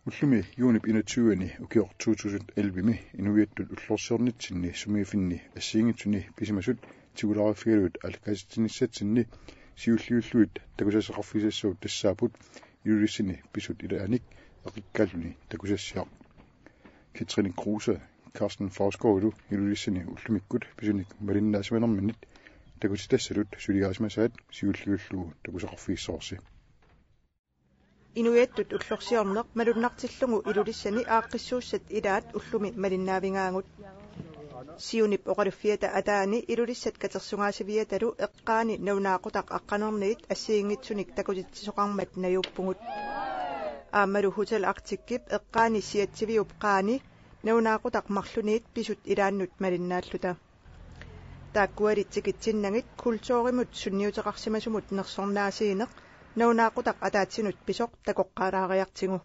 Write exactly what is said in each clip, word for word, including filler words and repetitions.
Ullumi juunip enogtyve-ani ukioq to tusind elleve-mi inuiattut ullorsiornitsinni sumiiffinni assigiinngitsuni pisimasut tigulaariffigalugit aallakaatitsinissatsinni siulliullugit takusassaqarfigisassagut tassaapput Ilulissani pisut ilaannik eqikkaalluni takusassiaq. Katrine Kruse, Carsten Forsgaardilu Ilulissani ullumikkut pisunik malinnaasimanerminni takutitassalu suliarisimasaat siulliullugu takusaqarfigissavarsi. Inuiattut ullorsiorneq malunnartillugu Ilulissani aaqqissuussat ilaat ullumi malinnaavigaagut. Siunip oqaluffiata ataani Ilulissat katersugaasiviatalu eqqaani nalunaaqutaq aqqanerniit assigiinngitsunik takutitsisoqarmat najuuppugut. Aammalu Hotel Arcticip eqqaani siatsiviup qaani nalunaaqutaq marluniit pisut ilaannut malinnaalluta. Taakkuali tikitsinnagit kulturimut sunniuteqarsimasumut nersornaasiineq nalunaaqutaq ataatsinut pisoq takoqqaalaariartigu.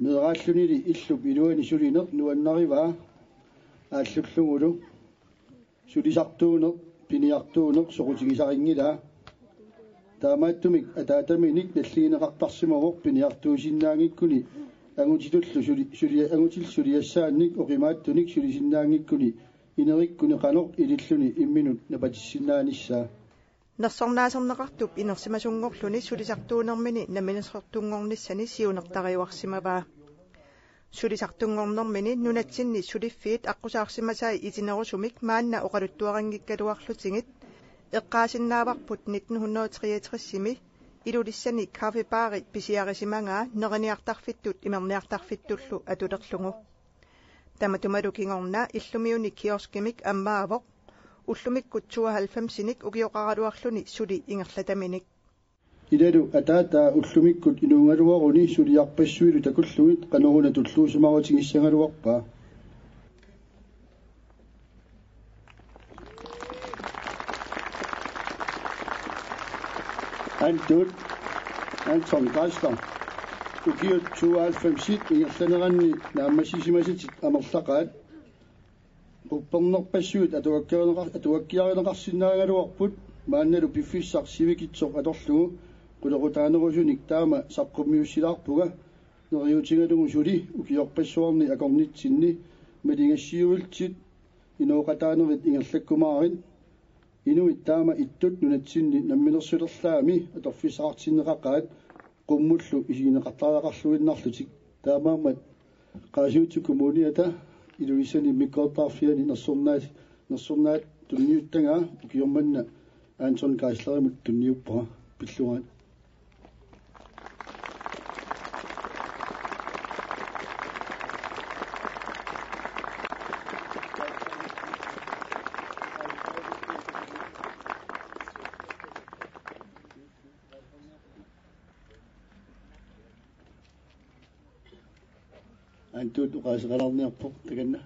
Meeraallunili illup iluani sulineq nuannarivaa aallullugulu. Sulisartuuneq, piniartuuneq soqutigisarinngilaat. Taamaattumik ataataminik nalligineqartarsimavoq piniartuusinnaanngikkuni angutitullu suli-, suli-, angutillu suliassaannik oqimaatsunik sulisinnaanngikkuni inerikkuni qanoq ililluni imminut napatissinnaanissaa. Nersornaaserneqartup inersimasunngorluni sulisartuunermini namminersortunngornissani siunertariuarsimavaa. Sulisartunngornermini nunatsinni suliffiit aqqusaarsimasai itinerusumik maanna oqaluttuarinngikkaluarlutigit eqqaasinnaavarput nitten hundrede treogtres-imi Ilulissani kaffebari pisiarisimagaa neriniartarfittut imerniartarfittullu atulerlugu. Tamatumalu kingorna illumiuni kioskimik ammaavoq, ullumikkut tooghalvfemsinik ukioqaraluarluni suli ingerlataminik. Ilalu ataataa ullumikkut inuugaluaruni suliarpassuilu takullugit qanoruna tulluusimaarutigissagaluarpaa. Antut, Anton Geisler. Ukiut tooghalvfemsit ingerlaneranni naammassisimasatit amerlaqaat. Quppernerpassuit atuakkiarineqar-, atuakkiarineqarsinnaagaluarput maannalu piffissaq sivikitsoq atorlugu qulequtaanerusunik taama saqqummiussilaarpunga neriuutigalugu suli ukiorpassuarni akornitsinni maligassiuillutit inooqataanerit ingerlakkumaarit. Inuit taama ittut nunatsinni namminersulerlaami atorfissaqartinneqaqaat qummullu isigineqartariaqarluinnarlutik. Taamaammat Qaasuitsup Kommuniata Ilulissani immikkoortorfiani nersornaat, nersornaat tunniuttagaa ukioq manna Anton Geislerimut tunniuppunga, pilluarit. Antut oqaaseqalaarniarpoq takanna.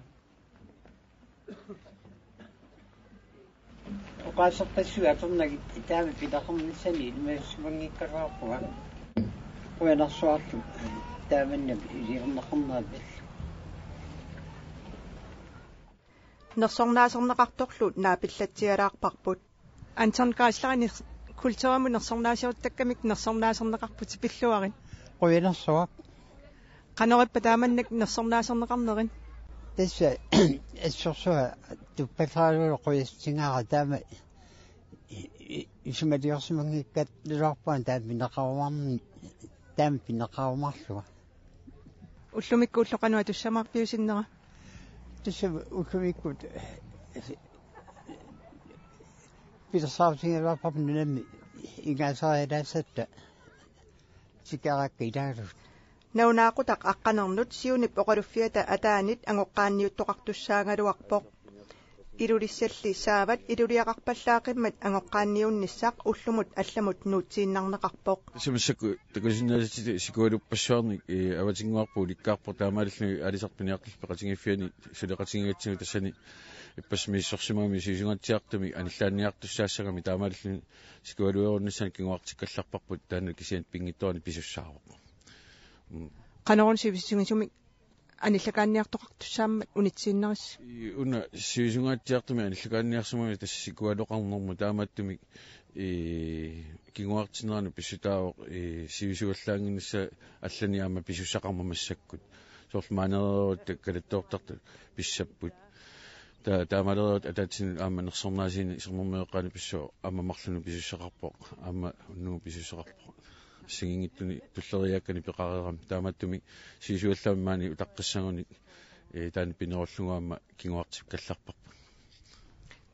Oqaaserpassuit atornagit taama pineqarnissani ilimagissimanngikkaluarpunga. Qujanarsuarlu taamannak iliorneqarnerpit. Nersornaaserneqartorlu naapillatsialaarparput. Anton Geisler, kulturimut nersornaasiortakkamik nersornaaserneqarputit, pilluarit. Qujanarsuaq. Qanorippa taamannak nersornaaserneqarnerit? Tassa assorsuaq tuppallaralugu qujassutigaara taama i-, i-, isumaliorsimanngikkaluarpunga taama pineqarumaarn-, taama pineqarumaarlunga. Ullumikkut ulloq qanoq atussamaarpiuk sinnera? Tassa ullumikkut pilersaarutigigaluarparput nunami ingaasarialaassatta tikeraakka ilagalugit. Nalunaaqutaq aqqanernut siunip oqaluffiata ataanit angoqqaanniuttoqartussaagaluarpoq. Ilulissalli saavat iluliaqarpallaaqimmat angoqqaanniunnissaq ullumut allamut nuutsiinnarneqarpoq. Tassa massakkut takusinnaasatit sikualuppassuarnik, ee, avatinnguarput ulikkaarpoq taamaalilluni aalisartut piniartullu peqatigiiffianni suleqatigigatsigu tassani ippassaq misissorsimagami sivisugaatsiartumik anillaanniartussaassagami taamaalilluni sikualuerunnissaanni kinguartikkallarparput taanna kisianni pinngitsoorani pisussaavoq. Mm. Qanoruna sivisugisumik anillakaanniartoqartussaammat unitsiinnarissi? I-, una sivisungaatsiartumik anillakaanniarsimammat tassa sikualoqarnermut taamaattumik, i-, kinguartinnerani pissutaavoq, i-, sivisuallaannginnissaa allani aamma pisussaqarmat massakkut. Soorlu maanereeruit kalattoortartut pissapput. Ta-, taamaalioreerutta ataatsinnut aamma nersornaasiinik isornarmioqqaani pissooq aamma marlunnik pisussaqarpoq, aamma unnugu pisussaqarpoq. Assigiinngitsunik tulleriiaakkani peqareerami. Taamaattumik sivisuallaamik maani utaqqissagunik, ee, taanna pinerullugu aamma kinguartikkallarparput.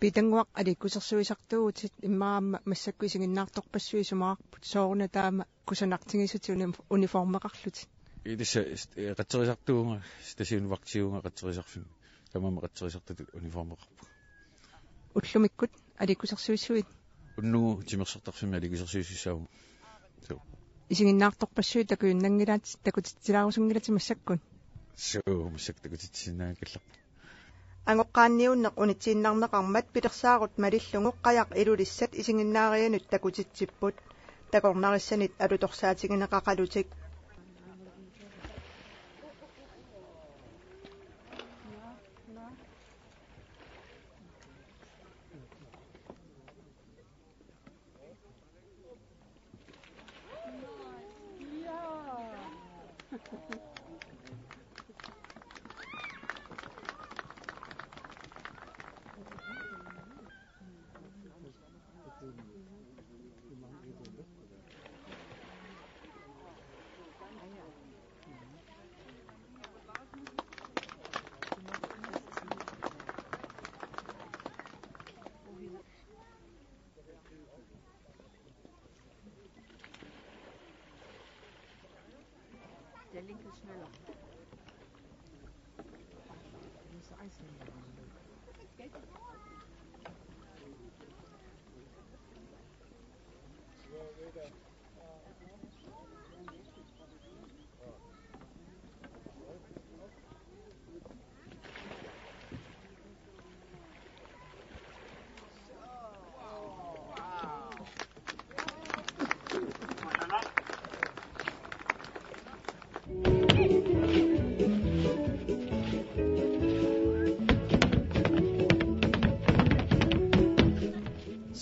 Piitannguaq, aliikkusersuisartuuvutit, immaqa aamma massakkut isiginnaartorpassuit isumaqarput, sooruna taama kusanartigisatit uni-, uniformeqarlutit? Ii, tassa, ee, qatserisartuuvunga, stationsvagtiuvunga qatserisarfimmi. Tamanna qatserisartutut uniformeqarpunga. Ullumikkut aliikkusersuissuit? Unnugu timersortarfimmi aliikkusersuissussaavugut. Suu. Isiginnaartorpassuit takujunnanngilaat, takutitsilaarusunngilatit massakkut? Suu, massakkut takutitsisinnaanngikkallarput. Angoqqaanniunneq unitsiinnarneqarmat pilersaarut malillugu qajaq Ilulissat isiginnaarianut takutitsipput. Takornarissanit alutorsaatigineqaqalutik.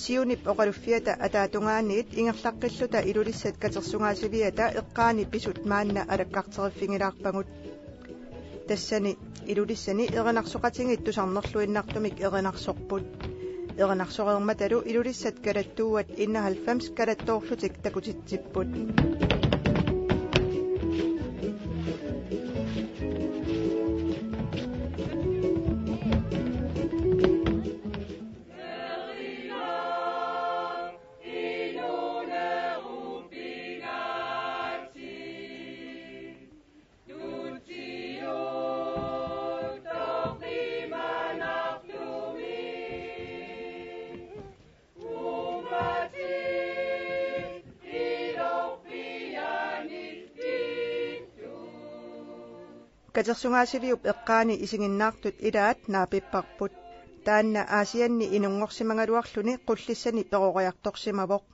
Siunip oqaluffiata ataatungaaniit ingerlaqqilluta Ilulissat katersugaasiviata eqqaani pisut maanna alakkarteriffigilaarpagut. Tassani Ilulissani erinarsoqatigiit tusarnerluinnartumik erinarsorput. Erinarsoreermatalu Ilulissat kalattuuat enoghalvfems kalattoorlutik takutitsipput. Katersugaasiviup eqqaani isiginnaartut ilaat naapipparput. Taanna Aasianni inunngorsimagaluarluni Qullissani peroriartorsimavoq.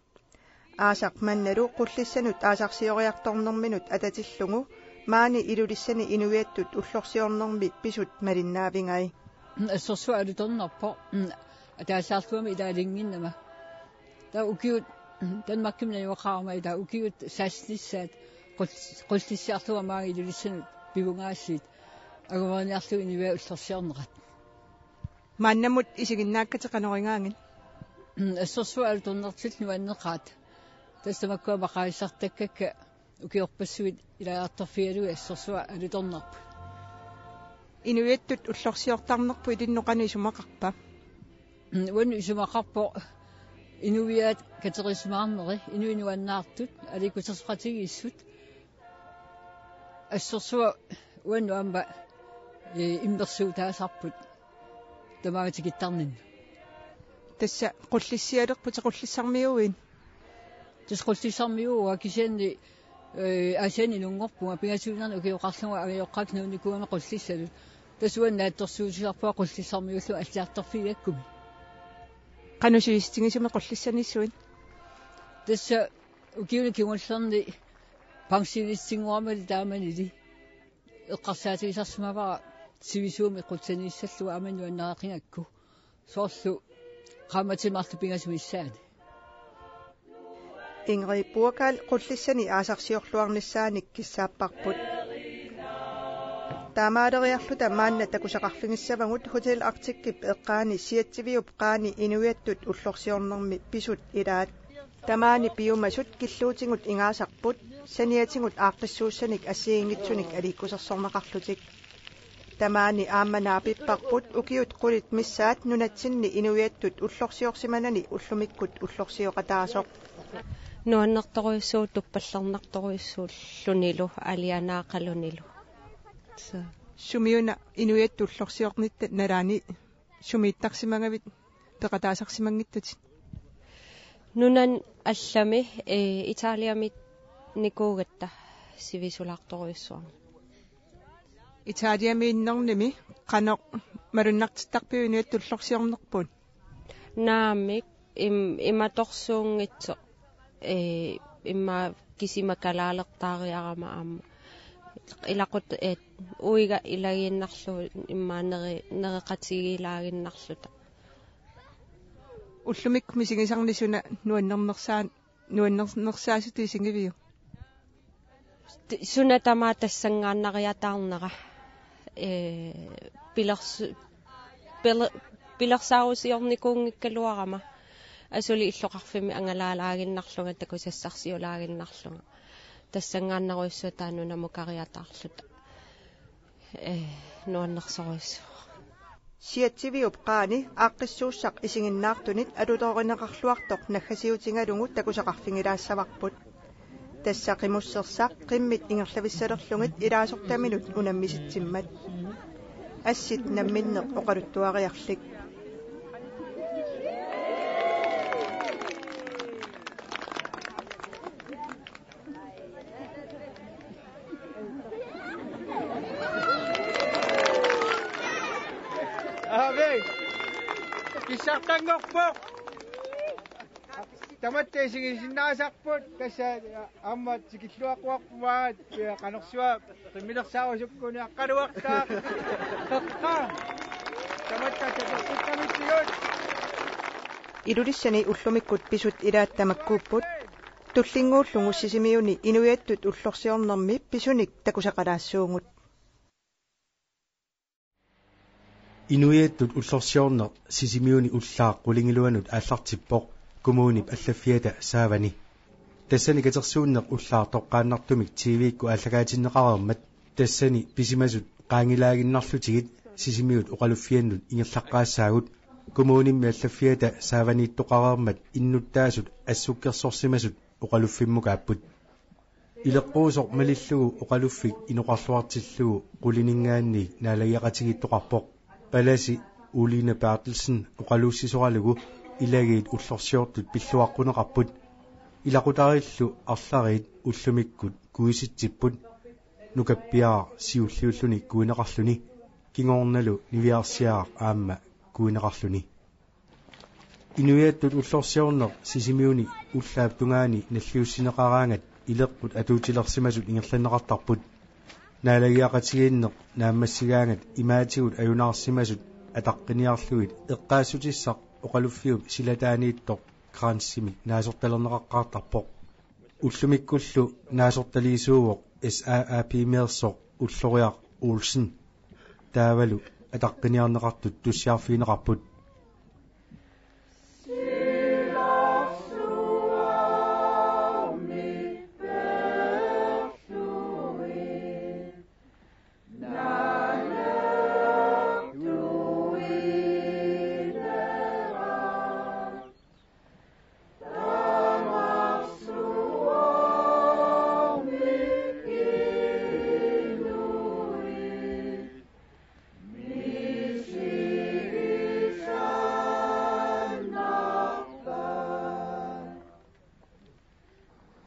Aasaq mannalu Qullissanut aasarsioriartornerminut atatillugu maani Ilulissani inuiattut ullorsiornermi pisut malinnaavigai. Assorsuaq alutornarpoq. Ataasaarluamik ilaalinnginnama. Taava ukiut Danmarkimut najugaqarama, taava ukiut sekstenissaat qul-, Qullissiarlunga maanga Ilulissanut pivugaasiit angumeriarlugu inuiaat ullorsiornerat. Maannamut isiginnaakkatit qanorigaangat? Assorsuaq alutornartut nuanneqaat. Tassa makkua maqaasisartakkakka ukiorpassuit ilaajartorfigalugit assorsuaq alutornarput. Inuiattut ullorsiortarnerput ilinnut qanoq isumaqarpa? Uannut isumaqarpoq inuiaat katerisimaarneri, inuit nuannaartut, aliikkusersoqatigiissut. Assorsuaq uannut aamma, ee, immersuutaasarput tamaanga tikittarninni. Tassa Qullissialerputit, Qullissarmiuuit? Tassa Qullissarmiuuvunga, kisianni, ee, Aasianni inunngorpunga, pingasuinerni ukioqarlunga angajoqqaakka nuunnikuugama Qullissanut. Tassa uanga naatsorsuusilerpunga Qullissarmiuullunga alliartorfigigakku. Qanoq sivisutigisumik Qullissaniissuit? Tassa ukiuni kingullerni pensionistisinngoramali taamanili. Eqqarsaatigisarsimavara sivisuumik qutsaniissallugu aamma nuannaraqigakku. Soorlu qaammatit marluk pingasut missaanni. Ingrid Burkal Qullissani aasarsiorluarnissaanik kissaapparput. Taamaaleriarluta maanna takusaqarfigissavagut Hotel Arcticip eqqaani Siatsiviup qaani inuiattut ullorsiornermi pisut ilaat. Tamaani piumasut killuutigut ingaasarput, saniatigut aaqqissuussanik assigiinngitsunik aliikkusersorneqarlutik. Tamaani aamma naapipparput ukiut qulit missaat nunatsinni inuiattut ullorsiorsimanani ullumikkut ullorsioqataasoq. Nuannertorujussuuvoq, tuppallernartorujussuullunilu alianaaqalunilu. Sumiuna inuiattut ullorsiornitta nalaani sumiittarsimagavit peqataasarsimanngitsutit? Nunani allami, ee, Italiamiinnikuugatta sivisulaartorujussuarnik. Italiamiinnernimi qanoq malunnartittarpiuk inuiattut ullorsiornerput? Naamik, im-, imatorsuunngitsoq, ee, immaqa kisima kalaalertaariarama aamma. Ilaqut-, ee, uiga ilagiinnarlugu immaqa neri-, nereqatigiilaaginnarluta. Ullumikkut misigisarnisuna nuannernersaa-, nuannernersaasutut isigiviuk? Ti-, suna tamaat tassanngaannariataarnera. Ee, pilersu-, pile-, pilersaarusiornikuunngikkaluarama. Asuli illoqarfimmi angalaalaaginnarlunga, takusassarsiulaaginnarlunga. Tassanngaannarujussuaq taava nunamukariataarluta. Ee, nuannersorujussuaq. Siatsiviup qaani aaqqissuussaq isiginnaartunit alutorineqarluartoq naggasiutigalugu takusaqarfigilaassavarput. Tassa qimussersaq qimmit ingerlavissalerlugit ilaasortaminut unammisitsimmat. Assit namminneq oqaluttuariarlik. Aavik. Kissartanngorpoq. Tamatta isigisinnaasarput, tassa aamma tikilluaqquarpugut, qanorsuaq qimmilersaarusukkunik aqqaluartaaq. Qeqqa. Tamatta tapertukkamitsigut. Ilulissani ullumikkut pisut ilaat tamakkuupput. Tullinnguullugu Sisimiuni inuiattut ullorsiornermi pisunik takusaqalaassuugut. Inuiattut ullorsiorneq Sisimiuni ullaaq qulingiluanut aallartippoq kommunip allaffiata saavani. Tassani katersuunneq ullaaq toqqaannartumik T V-kkut aallakaatinneqareermat, tassani pisimasut qaangilaaginnarlutigit Sisimiut oqaluffiannut ingerlaqqaassaagut, kommunimmi allaffiata saavaniittoqareermat innuttaasut assukkersorsimasut oqaluffimmukaat. Ileqquusoq malillugu oqaluffik inoqarluartillugu qulininngaanniit naalagiaqatigiittoqarpoq. Palasi Uline Berthelsen oqaluussisoralugu ilagiit ullorsiortut pilluaqquneqarput. Ilaqutariillu arlariit ullumikkut kuisitsipput. Nukappiaraq siulliulluni kuineqarluni, kingornalu niviarsiaraq aamma kuineqarluni. Inuiattut ullorsiorneq Sisimiuni ullaap tungaani nalliussineqaraangat ileqqut atuutilersimasut ingerlanneqartarput. Naalagiaqatigiinneq naammassigaangat imaatigut ajunaarsimasut ataqqiniarlugit eqqaassutissaq oqaluffiup silataaniittoq Kranzimik naasortalerneqaqqaartarpoq. Ullumikkullu naasortaliisuuvoq S A A P-meersoq Ulloriaq Olsen. Taavalu ataqqiniarneqartut tussiarfigineqarput.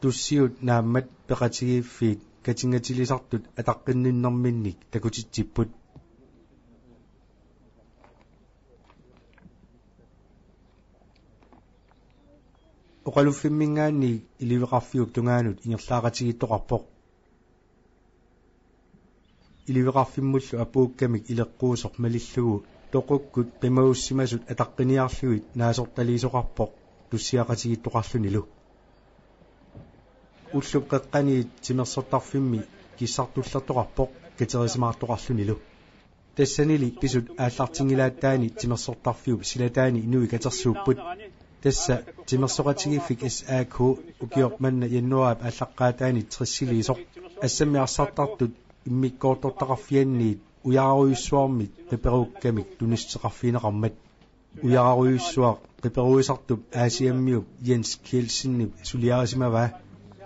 Tussiut naammat peqatigiiffiit katingatilisartut ataqqinninnerminnik takutitsipput. Oqaluffimminngaanniit iliveqarfiup tungaanut ingerlaaqatigiittoqarpoq. iliveqarfimmullu apuukkamik ileqquusoq malillugu toqukkut qimagussimasut ataqqiniarlugit naasortaliisoqarpoq tussiaqatigiittoqarlunilu. Ullup qeqqaniit timersortarfimmi kissartullertoqarpoq katerisimaartoqarlunilu. Tassanili pisut aallartinngilaataani timersortarfiup silataani inuit katersuupput. Tassa timersoqatigiiffik S A K ukioq manna januaarip aallaqqaataani tressiliisoq. Assammi arsartartut immikkoortortaqarfianniit ujararujussuarmit qiperukkamik tunissuteqarfigineqarmat. Ujararujussuaq qiperuisartup Aasiammiup Jens Kielsenip suliarisimavaa.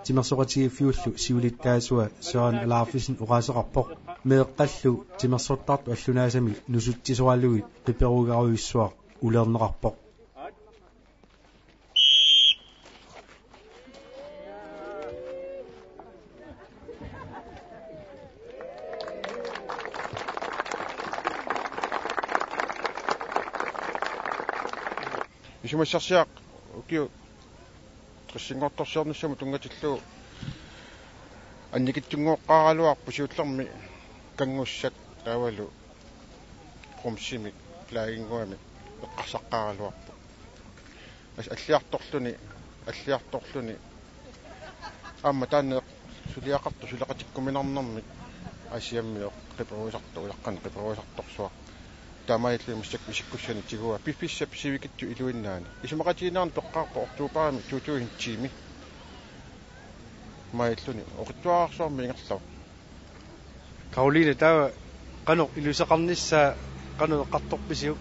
Timersoqatigiiffiullu siulittaasua Søren Alaufesen oqaaseqarpoq meeqqallu timersortartut allunaasamik nusutsisoralugit qiperugarujussuaq uleerneqarpoq. Isumassarsiaq ukiut tressinngortorsiornissamut tunngatillugu annikitsunnguuqqaaraluarpoq, siullermik kanngussat taavalu bromsimik flaginnguamik eqqarsaqqaaraluarpoq. As alliartorluni, alliartorluni. Aamma taanna suliaqartoq suleqatikkuminarnermik Aasiammiut qiperuisartoq, ujaqqanik qiperuisartorsuaq. Taamaalilluni massakkut isikkussani tiguaa piffissap sivikitsup iluinnaani. Isumaqatigiinnerani toqqaarpoq oktobarimi to tusind ti-mi. Maajilluni oqitsuararsuarmik ingerlavoq. Karoline, taava qanoq iluseqarnissaa qanoq eqqartorpisiuk?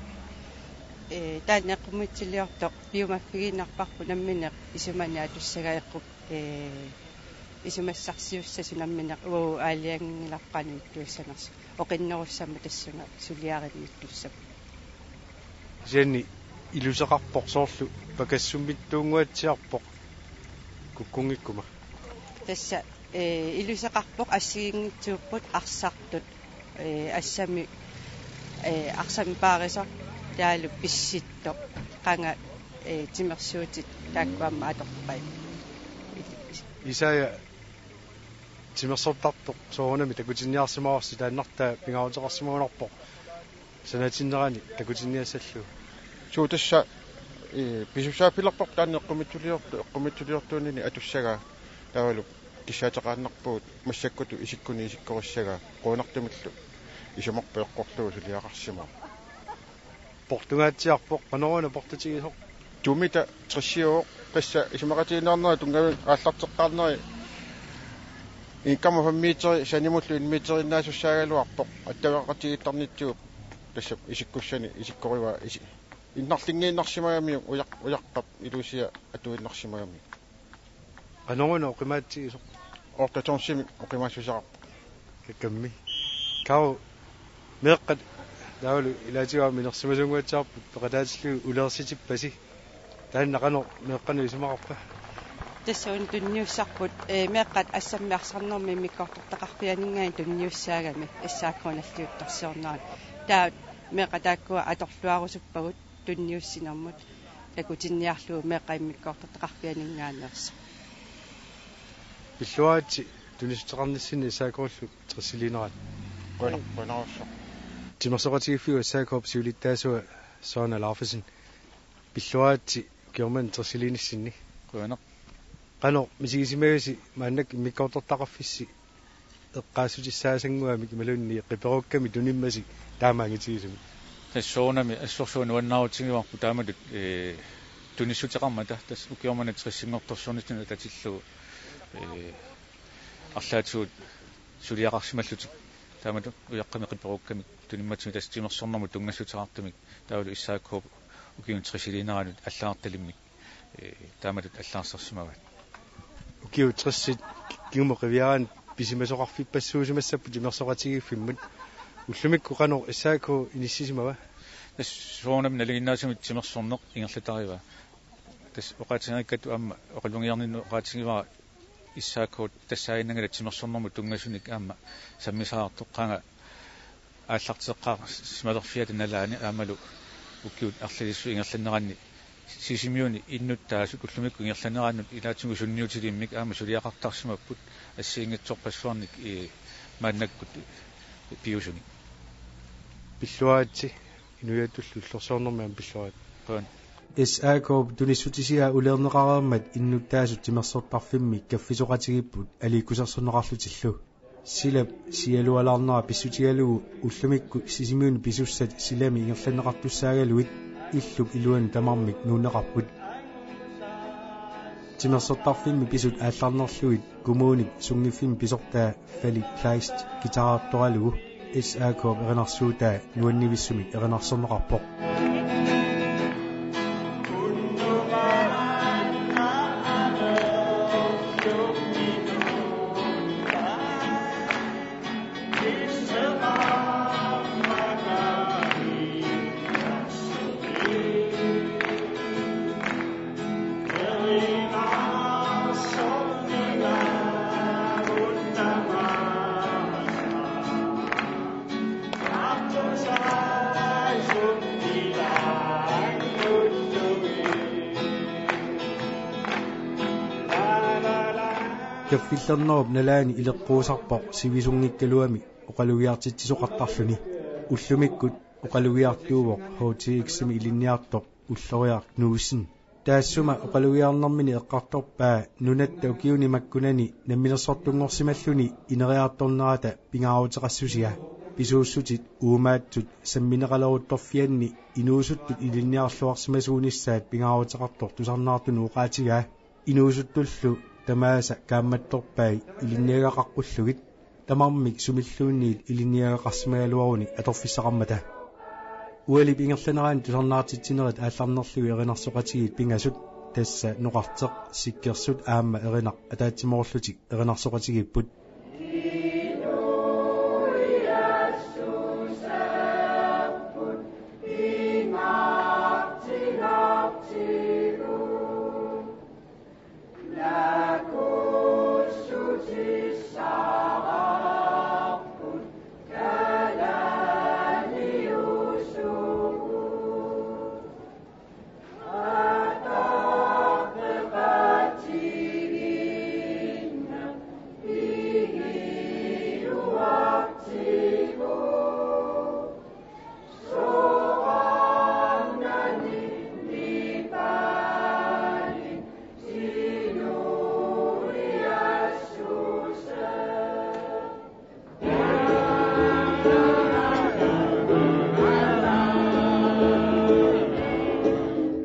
Ee, taanna eqqumiitsuliortoq piumaffigiinnarparput nammineq isumani atussagaa eqqu-, ee, isumassarsiussasut nammineq uagut aalajanginngilarput qanoq ittuussanersoq. Oqinnerussammat tassunga suliarinnittussappat. Kisianni iluseqarpoq soorlu pakassummittuunnguatsiarpoq kukkunngikkuma. Tassa, ee, iluseqarpoq assigiinngitsuupput arsartut, ee, assami, ee, arsami paarisoq taavalu pissittoq qanga, ee, timersuutit taakku aamma atorpai. Isaja, timersortartoq soorunami takutinniarsimavarsi, taannartaa pingaaruteqarsimagunarpoq sanatinnerani takutinniassallugu. Suu, tassa, ee, pisussaaffilerpoq taanna eqqumiitsuliortu-, eqqumiitsuliortuunini atussagaa taavalu kissaateqaannarpugut massakkutut isikkuni isikkorissagaa qujanartumillu isumorput eqqorlugu suliaqarsimavoq. Portungaatsiarpoq, qanoruna portutigisoq? Tumita tressiuvoq, tassa isumaqatigiinnerit tunngavik aallarteqqaarneri en komma fem meteri sanimullu en meteriinnaassussaagaluarpoq, attaveqaqatigiittarnitsigu tassa isikkussani isikkorivaa isi-, innarlinngiinnarsimagamiuk ujaq-, ujaqqap ilusia atuinnarsimagamiuk. Qanoruna oqimaatsigisoq? Otte tonsimik oqimaassuseqarpoq. Kakkammi. Kau, meeqqat taavalu ilaatigut aamma inersimasuunnguatsiarput peqataatillugit uleersitippasi. Taanna qanoq meeqqanut isumaqarpa? Tassa una tunniussarput, ee, meeqqat assammi arsarnermi immikkoortortaqarfianinngaanniit tunniussaagami S A K-p nalliuttorsiornerani. Taava meeqqat taakkua atorluarusuppagut tunniussinermut takutinniarlugu meeqqat immikkoortortaqarfianinngaanneersoq. Pilluaritsi tunissuteqarnissinni S A K-llu tressiliinerat. Qujanaq-, qujanarsuaq. Timersoqatigiiffiup S A K-p siulittaasua Søren Alaufesen. Pilluaritsi ukioq manna tressiliinissinni. Qujanaq. Qanoq misigisimagisi maannakkut immikkoortortaqarfissi eqqaassutissaasanngui qiperukkamik tunimmasi taama angitigisumik? Tassa soorunami assorsuaq nuannaarutigivarput taamatut, ee, tunissuteqarmata, tassa ukioq manna tressinngortorsiornissamut atatillugu, ee, arlaatigut suliaqarsimallutik taamatut ujaqqamik qiperukkamik tunimmatigik tassa timersornermut tunngassuteqartumik taavalu S A K-p ukiuni tressiliineranut allagartalimmik, ee, taamatut allagarsersimavaat. Ukiut tressit kingumut qiviaraanni pisimasoqarfippassuusimassapput timersoqatigiiffimmut. Ullumikkut qanoq S A K inissisimava? Tassa soorunami nalinginnaasumik timersorneq ingerlatarivaa. Tassa oqaatigereerakku aamma oqalugiarninnut oqaatigivara S A K tassaaginnanngilaq timersornermut tunngasunik aamma sammisaqartoq, qanga aallarteqqaarsimalerfiata nalaani aammalu ukiut arlalissuit ingerlaneranni Sisimiuni innuttaasut ullumikkut ingerlaneranut ilaatigut sunniutilimmik aamma suliaqartarsimapput assigiinngitsorpassuarnik, ee, maannakkut piusuni. Pilluaritsi, inuiattullu ullorsiornermi aamma pilluarit. Qujan. S A K-p tunissutisiaa uleerneqareermat innuttaasut timersortarfimmi kaffisoqatigiipput aliikkusersorneqarlutillu. Silap sialualaarnera pissutigalugu ullumikkut Sisimiuni pisussat silami ingerlanneqartussaagaluit illup iluani tamarmik nuunneqarput. Timersortarfimmi pisut aallarnerlugit kommunip sunngiffimmi pisortaa Fali Kleist guitarertoralugu S A K-p erinarsuutaa nuannivissumik erinarsorneqarpoq. Kaffillernerup nalaani ileqquusarpoq sivisunngikkaluami oqalugiartitsisoqartarluni. Ullumikkut oqalugiartuuvoq H T X-imi ilinniartoq Ulloriaq Knudsen. Taassuma oqalugiarnermini eqqartorpaa nunatta ukiuni makkunani namminersortunngorsimalluni ineriartornerata pingaaruteqassusia. Pisuussutit uumaatsut sammineqaleruttorfianni inuusuttut ilinniarluarsimasuunissaat pingaaruteqartoq tusarnaartunut oqaatigaa. Inuusuttullu tamaasa kaammattorpai ilinniagaqaqqullugit, tamarmik sumilluunniit ilinniagaqarsimagaluaruni atorfissaqarmata. Ualip ingerlanerani tusarnaartitsinerit aallarnerlugit erinarsoqatigiit pingasut, tassa Noqarteq, Sikkersut aamma Erinaq ataatsimoorlutik erinarsoqatigiipput.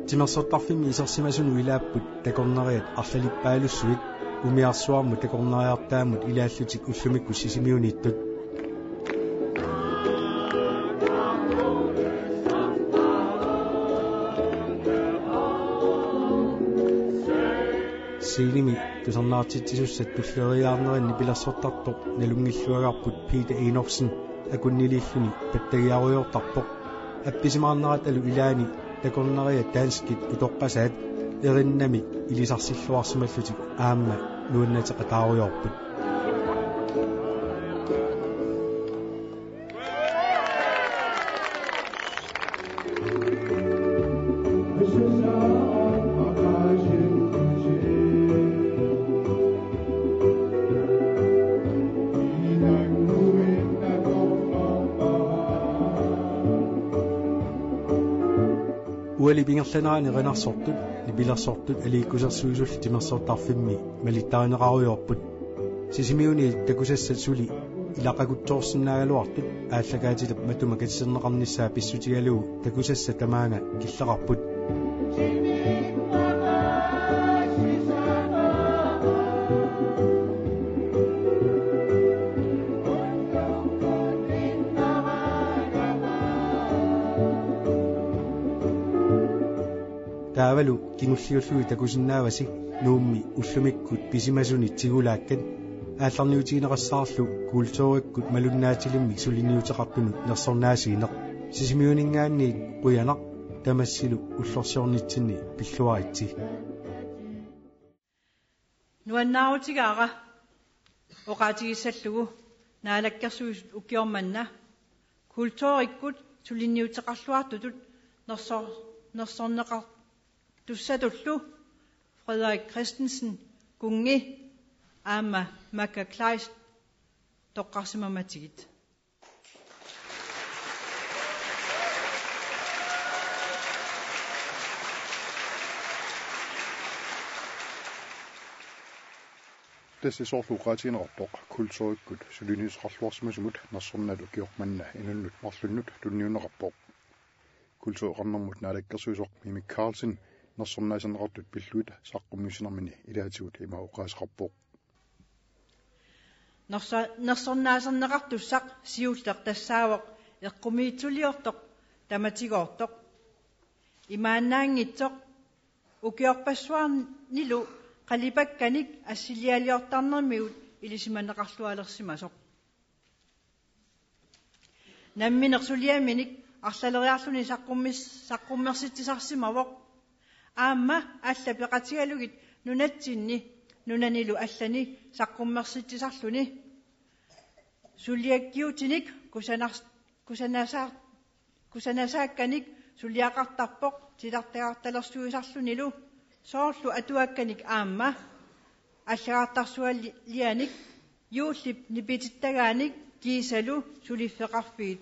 Timersortarfimmi isersimasunut ilaapput takornariat arlalippaalussuit, umiarsuarmut takornariartaammut ilaallutik ullumikkut Sisimiuniittut. Scenemi tusarnaartitsisussat tulleriiaarnerini nipilersortartoq nalunngilluagarput Peter Enoksen akunniliilluni pattagiarujoortarpoq. Appisimaarneratalu ilaani takornariat danskit utoqqasaat erinnamik ilisarsilluarsimallutik aamma nuannateqataarujoorput. Ualip ingerlanerani erinarsortut, nipilersortut aliikkusersuisullu timersortarfimmi malittarineqarujoorput. Sisimiuniit takusassat suli ilaqakutsoorsinnaagaluartut aallakaatitap matuma katersorneqarnissaa pissutigalugu takusassat tamaanga killeqarput. Taavalu kingulliullugit takusinnaavasi Nuummi ullumikkut pisimasunit tigulaakkat, aallarniutigineqassaarlu kulturikkut malunnaatilimmik suliniuteqartunut nersornaasiineq. Sisimiuninngaanniit qujanaq, tamassilu ullorsiornitsinni pilluaritsi. Nuannaarutigaara oqaatigissallugu Naalakkersuisut ukioq manna kulturikkut suliniuteqarluartutut nersor-, nersorneqartussatullu Frederik Christensen Kunngi aamma Makka Kleist toqqarsimammatigit. Tassa soorlu oqaatigineqartoq kulturikkut suliniuteqarluarsimasumut nersornaat ukioq manna inunnut marlunnut tunniunneqarpoq. Kultureqarnermut naalakkersuisoq Mimi Karlsen nersornaaserneqartut pillugit saqqummiussinermini ilaatigut ima oqaaseqarpoq. Nersa-, nersornaaserneqartussaq siulleq tassaavoq eqqumiitsuliortoq tamatigoortoq. Imaannaanngitsoq ukiorpassuarnilu qalipakkanik assilialiortarnermigut ilisimaneqarlualersimasoq. Nammineq suliaminik arlaleriarluni saqqummis-, saqqummersitsisarsimavoq. Aamma alla peqatigalugit nunatsinni nunanilu allani saqqummersitsisarluni. Suliakkiutinik kusanar-, kusanasa-, kusanasaakkanik suliaqartarpoq titartagartalersuisarlunilu soorlu atuakkanik aamma allagartarsualianik juullip nipitittagaanik kiisalu suliffeqarfiit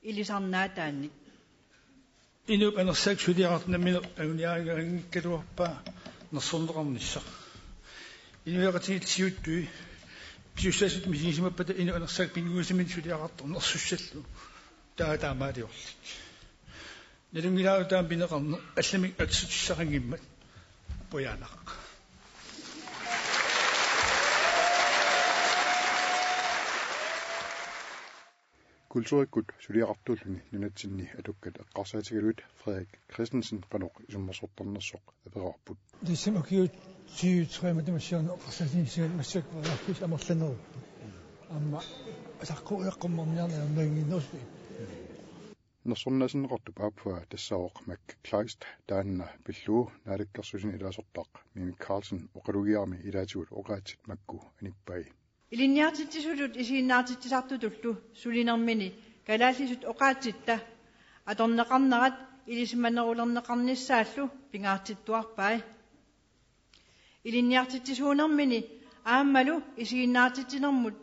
ilisarnaataannik. Inuup Anersaap suliaqartut nammineq anguniaranngikkaluarpaa nersorneqarnissaq. Inuiaqatigiit siuttui pisussaatit misigisimappata Inuup Anersaap pinnguasamik suliaqartoq nersussallugu. Taava taamaaliorlik. Nalunngilara taama pineqarneq allamik atsutissaqanngimmat. Qujanaq. Kulturikkut suliaqartuulluni nunatsinni atukkat eqqarsaatigalugit Frederik Christensen qanoq isummersortarnersoq aperaarput. Tassami ukiut tyve tredive tamassiarnut eqqarsaatigisaat massakkut periarfissat amerlanerupput. Aamma saqqu eqqummerniarneq aamma inginnerusut. Nersornaaserneqartup aappaa tassaavoq Mac Kleist, taanna pillugu naalakkersuisuni ilaasortaq Mimi Karlsen oqalugiarami ilaatigut oqaatsit makku anippai. Ilinniartitsisutut isiginnaartitsisartutullu sulinermini kalaallisut oqaatsitta atorneqarnerat ilisimanerulerneqarnissaallu pingaartittuarpai. Ilinniartitsisuunermini aammalu isiginnaartitsinermut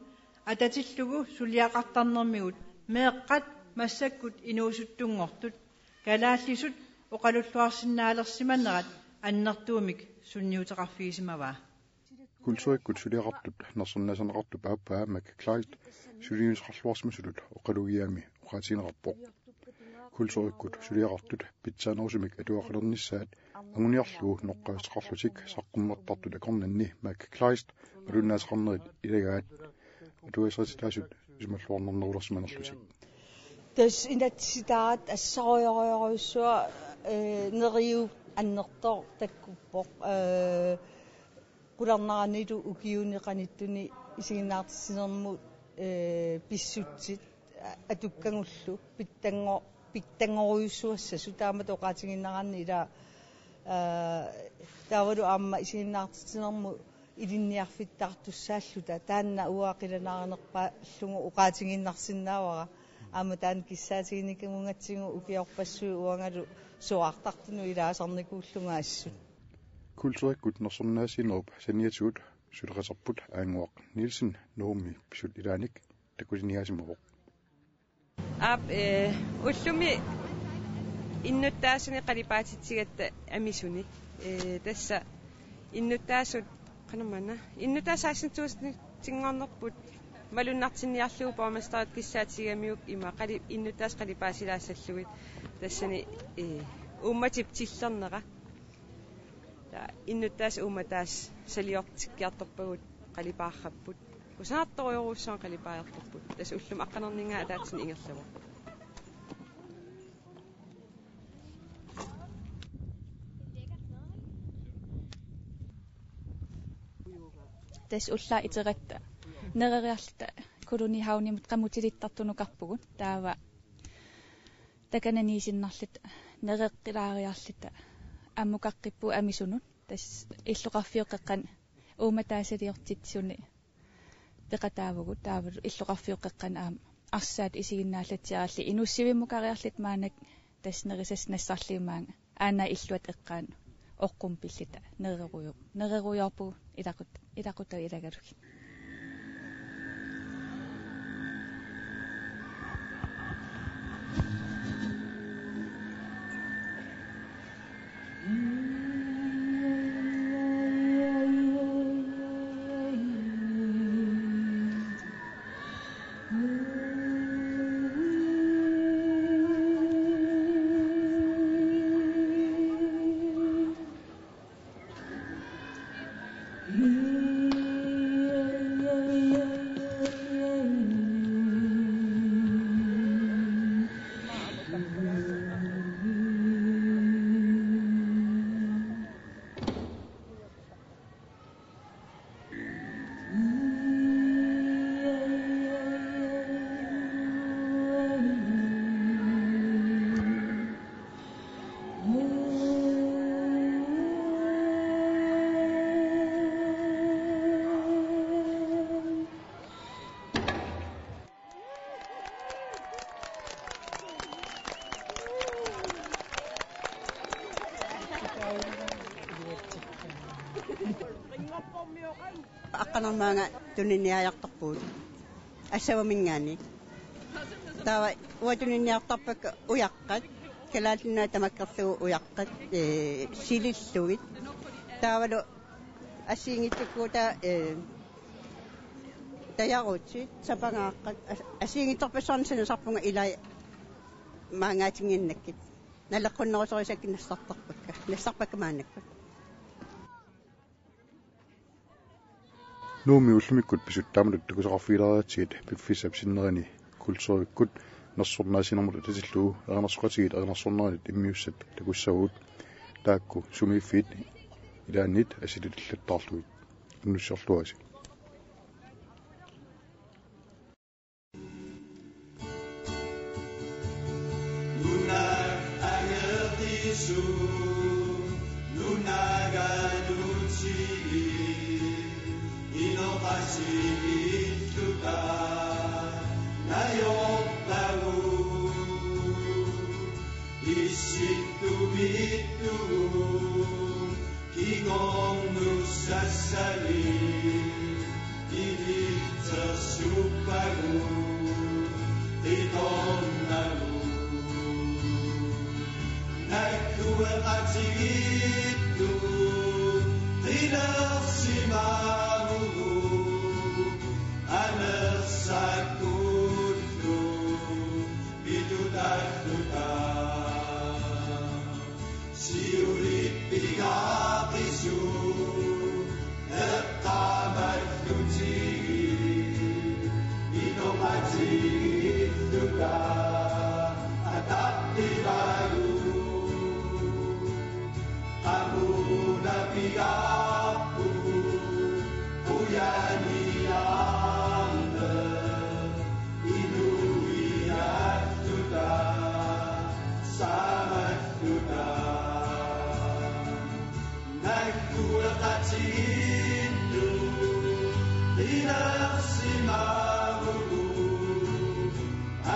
atatillugu suliaqartarnermigut meeqqat massakkut inuusuttunngortut kalaallisut oqalulluarsinnaalersimanerat annertuumik sunniuteqarfigisimavaa. Kulturikkut suliaqartut nersornaaserneqartup aappaa Mac Kleist suliniuteqarluarsimasutut oqalugiarami oqaatigineqarpoq. Kulturikkut suliaqartut pitsaanerusumik atuaqalernissaat anguniarlugu noqqaasoqarlutik saqqummertartut akornanni Mac Kleist malunnaateqarnerit ilagaat atugassaritaasut isumalluarnernerulersimanerlutik. Tassa inatsisitaat assorujorujorujussuaq, eh, neriup annertooq takkuppoq, eh, qularnaranilu ukiuni qanittuni isiginnaartitsinermut, eh, pissutsit a-, atukkagullu pitsango-, pitsanngorujussuassasut taamatut oqaatigiinnaraanni ila, eh, taavalu aamma isiginnaartitsinermut ilinniarfittartussaalluta taanna uanga qilanaarinerpaallugu oqaatigiinnarsinnaavara. Aamma taanna kissaatiginikuugatsigu ukiorpassuit uangalu suaartartunut ilaasarnikuullunga assut. Kulturikkut nersornaasiinerup saniatigut suleqaterput Aanguaq Nielsen Nuummi pisut ilaanik takusinniaasimavoq. Aap, eh, ullumi innuttaasuni qalipaatitsigatta amisuni. Eh, tassa innuttaasut, qanormaanna, innuttaasut seksten tusindinngornerput malunnartinniarlugu borgmesterit kissaatigigamiuk ima qali-, innuttaasut qalipaasilaassallugit. Tassani, eh, uummatip tillernera. Taava innuttaasut uummataasut saliortikkiartorpagut qalipaarrapput. Kusanartorujorujussuarmik qalipaajartorput. Tassa ullumi aqqanerninngaa ataatsimik ingerlavoq. Tassa ullaaq iteratta nereriarluta Kolonihavnimut qamutilittartunukarpugut. Taava takananiissinnarluta nereqqilaariarluta ammukaqqippugut amisunut. Tassa illoqarfiup qeqqani uummataasaliortitsisuni peqataavugut taavalu illoqarfiup qeqqani aamma arsaat isiginnaallatsiarallit inuussivimmukaariarluta maannakkut tassa nerisassat nassarlugit maanga aana illuata eqqaani oqqummut pilluta nererujo-, nererujoorpugut ilaqut-, ilaquttat ilagalugit. Anermaanga tuniniaajartorpugut. Assavaminngaanniit. Taava uanga tuniniartarpakka ujaqqat. Kalaallit Nunaat tamakkerlugu ujaqqat, ee, silillugit. Taavalu assigiinngitsukkuutaat, ee, tajaruutsit, sapangaaqqat. As-, assigiinngitsorpassuarnik sanasarpunga ilai maangaatinnginnakkit. Naleqqunnerusorisakka nassartarpakka. Nassarpakka maannakkut. Nuummi ullumikkut pisut taamatut takusaqarfigilaarigatsigit piffissap sinnerani kulturikkut nersornaasiinermut atatillugu erinarsoqatigiit erinarsorneranit immiussat takussavagut. Taakku sumiiffiit ilaanniit assilillattaarlugit. Annussiorluarisi. Nunatta angertisu, nunaga nutigi, inoqatigilluta, najorpagu, issittumiittugu, kingornussassani, ilitsersuuppagu, qitornagu. Nakkueqatigiittut, qilersimavugut, anersakkullu, pitutalluta. Siulippigaaqisut eqqaamallutigi, inoqatigiilluta ataqqivagut. Qamuuna pigaarpugut qujaniaarneq, inuiaalluta saamaalluta. Nakkueqatigiittut qilersimavugut,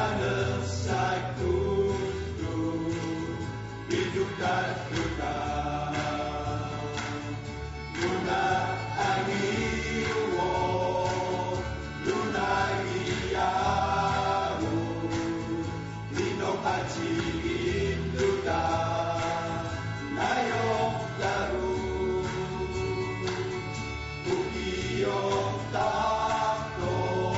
anersakkullu pitutalluta. Nuna angiuvoq, nunagiaavoq, inoqatigiilluta najortagut. Ukiortaartoq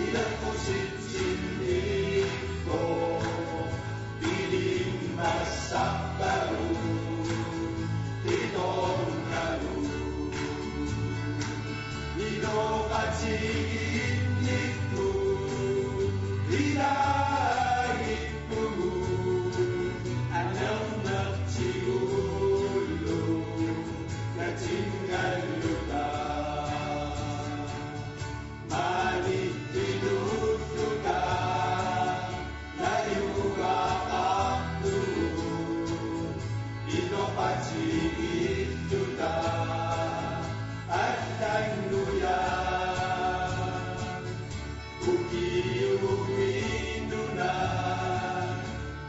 ileqqusitsinnippoq, pilimmassarpagut qitornagut. Inoqatigiinnikkut ilagippugut, anernertigullu katingalluta. Maani inuulluta najugaqartugut, inoqatigiilluta allanngujaat. Ukiuinuna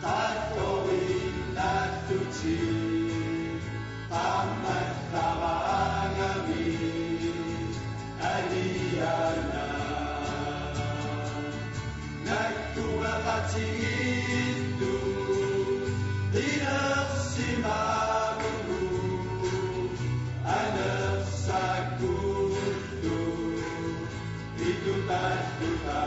qattorinnaallutik, qaammallaaraangamik aliana. Nakkueqatigiittut qilersimavugut, anersakkullu pitutalluta.